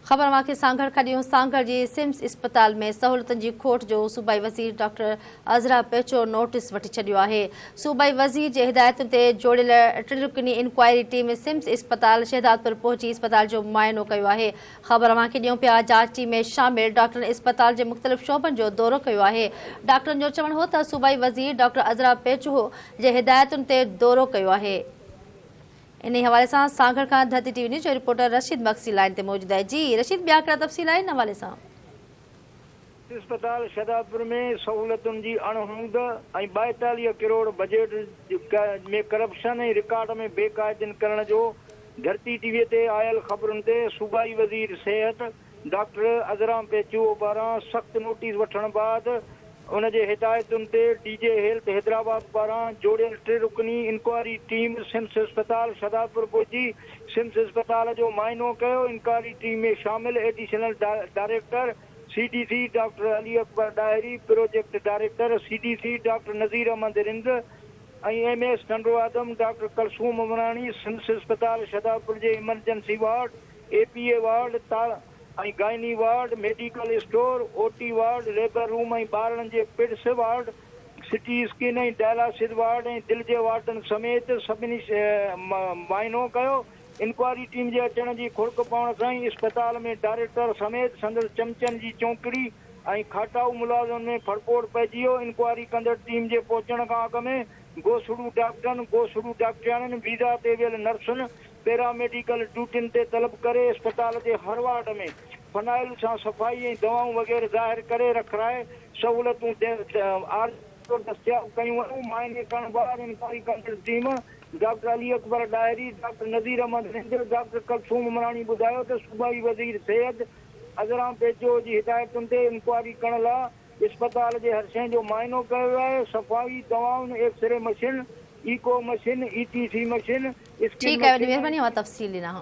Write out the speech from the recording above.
خبر اوهان کي سانگهڙ کان ڏيون، سانگهڙ جي سمس اسپتال ۾ سهولتن جي کوٽ جو صوبائي وزير ڊاڪٽر عذرا پيچوهو نوٽيس وٺي ڇڏيو آهي. صوبائي وزير جي هدايتن تي جوڙيل ٽن رڪني انڪوائري ٽيم سمس اسپتال شهدادپور پهچي اسپتال جو معائنو ڪيو آهي. خبر اوهان کي ڏيون پيا جاچ ٽيم ۾ شامل ڊاڪٽرن اسپتال جي مختلف شعبن جو دورو ڪيو آهي. ڊاڪٽرن جو چوڻ هو ته صوبائي وزير ڊاڪٽر عذرا پيچوهو جي هدايتن تي دورو ڪيو آهي. انهي حوالي سان سانگهڙ کان ڌرتي ٽي وي نيوز جو رپورٽر رشيد مگسي لائين تي موجود آهي جي رشيد ٻيا ڪهڙا تفصيل آهن ان حوالي سان. اسپتال شهدادپور ۾ سهولتن جي اڻ هوند ۽ 42 ڪروڙ بجيٽ ۾ ڪرپشن ۽ رڪارڊ ۾ بي قاعدين ڪرڻ جو ڌرتي ٽي وي تي آيل خبرن تي صوبائي وزير صحت ڊاڪٽر عذران پيچوهو پاران سخت نوٽيس وٺڻ بعد ان جي هدايتن تي ڊي جي هيلٿ حيدرآباد پاران جوڙيل ٽي رڪني انڪوائري ٽيم سمس اسپتال شهدادپور پهچي سمس اسپتال جو معائنو ڪيو. انڪوائري ٽيم ۾ شامل additional director C D C doctor Ali Akbar Dahri, project director C D C doctor Nazir Ahmed Rind ۽ M S Tando Adam doctor Kulsoom Umrani SIMS اسپتال شهدادپور جي emergency ward, A P A ward, ۽ gynae ward, medical store, O T ward, labour room ۽ ٻارڙن جي paeds ward, CT scan ۽ dialysis ward ۽ دل جي وارڊن سميت سڀني معائنو ڪيو. انڪوائري ٽيم جي اچڻ جي کڙڪ پوڻ سان ئي اسپتال ۾ ڊائريڪٽر سميت سندس چمچن جي چونڪڙي ۽ کاٽائو ملازمن ۾ ڦڙڦوڙ پئجي ويو. انڪوائري ڪندڙ ٽيم جي پهچڻ کان اڳ ۾ گوسڙو ڊاڪٽرن، گوسڙو ڊاڪٽرياڻين، ويزا تي ويل نرسن، پيرا ميڊيڪل ڊيوٽين تي طلب ڪري اسپتال جي هر وارڊ ۾ فنائل سان صفائي ۽ دوائون وغيره ظاهر ڪري رکرائي سهولتون عارضي طور دستياب ڪيون ويون. معائني ڪرڻ بعد انڪوائري ڪندڙ team doctor Ali Akbar Dahri, doctor Nazir Ahmed Rind, doctor Kulsoom Umrani ٻڌايو ته صوبائي وزير صحت عذران پيچوهو جي هدايتن تي انڪوائري ڪرڻ لا اسپتال جي هر شيء جو معائنو ڪيو ويو آهي، صفائي، دوائن، x-ray machine, echo machine, E T C machine, scan ٺيڪ آهي وڏي مشين ۽. مهرباني اوهان تفصيل ڏنا.